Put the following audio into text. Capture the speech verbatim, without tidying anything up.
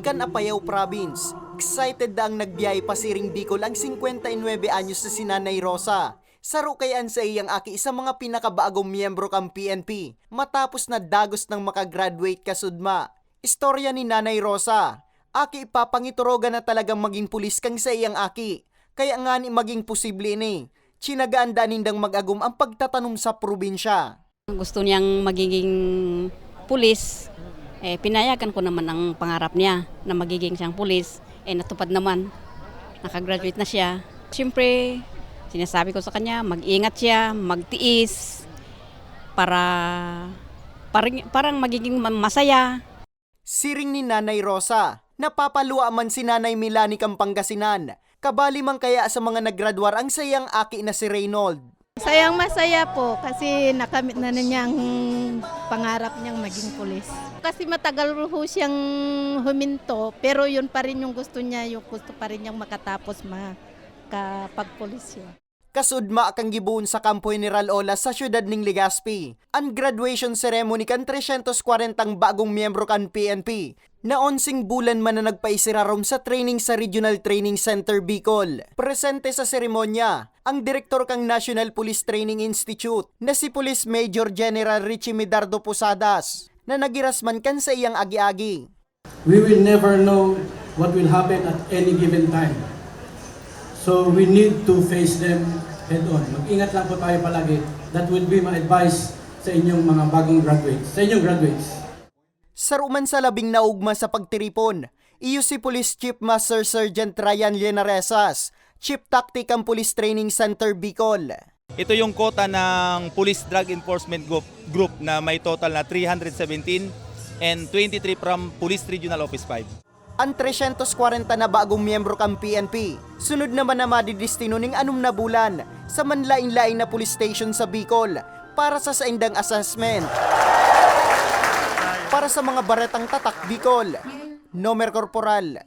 Kan Apayao Province, excited na ang nagbiyahe pasiring Bicol ang singkwenta y nuebe anyos na si Nanay Rosa. Saro kaya an saiyang aki sa mga pinakabagong miyembro kan P N P, matapos na dagos nang makagraduate kasudma. Istorya ni Nanay Rosa, aki, ipapangiturogan na talagang magin pulis kan saiyang aki. Kaya ngani magin posible ini, tiyinagaan daa nindang mag-agom ang pagtatanom sa probinsya. Gusto niyang magiging pulis. Eh, pinayagan ko naman ang pangarap niya na magiging siyang pulis. Eh, natupad naman. Nakagraduate na siya. Siyempre, sinasabi ko sa kanya, mag-ingat siya, magtiis, para, parang, parang magiging ma-, masaya. Siring ni Nanay Rosa, napapaluwa man si Nanay Melanie kan Pangasinan. Kabali man kaya sa mga naggraduar ang saiyang aki na si Reynold. Sayang masaya po kasi nakamit na niya ang pangarap niyang maging pulis. Kasi matagal ho siyang huminto, pero yun pa rin yung gusto niya, yung gusto pa rin niyang makatapos makapagpulis yun. Kasudma kan gibohon sa Kampo General Olas sa siyudad ning Legazpi, an graduation ceremony kan tresyentos kwarentang bagong miyembro kan P N P na onseng bulan man na nagpaisirarom sa training sa Regional Training Center Bicol. Presente sa seremonya ang direktor kan National Police Training Institute na si Police Major General Richie Medardo Posadas, na naghiras man kan saiyang agi-agi. We will never know what will happen at any given time. So we need to face them head on. Mag-ingat lang po tayo palagi. That would be my advice sa inyong mga bagong graduates, sa inyong graduates. Saro man sa labing naugma sa pagtiripon, iyo si Police Chief Master Sergeant Ryan Linaresas, Chief Tactic kan Police Training Center Bicol. Ito yung quota ng Police Drug Enforcement Group, group na may total na three hundred seventeen and twenty-three from Police Regional Office five. An tresyentos kwarenta na bagong miyembro kan P N P, sunod naman na madidestino ning anom na bulan sa manlaen-laen na police station sa Bicol para sa saindang assessment. Para sa mga baretang tatak Bicol, Nomer Corporal.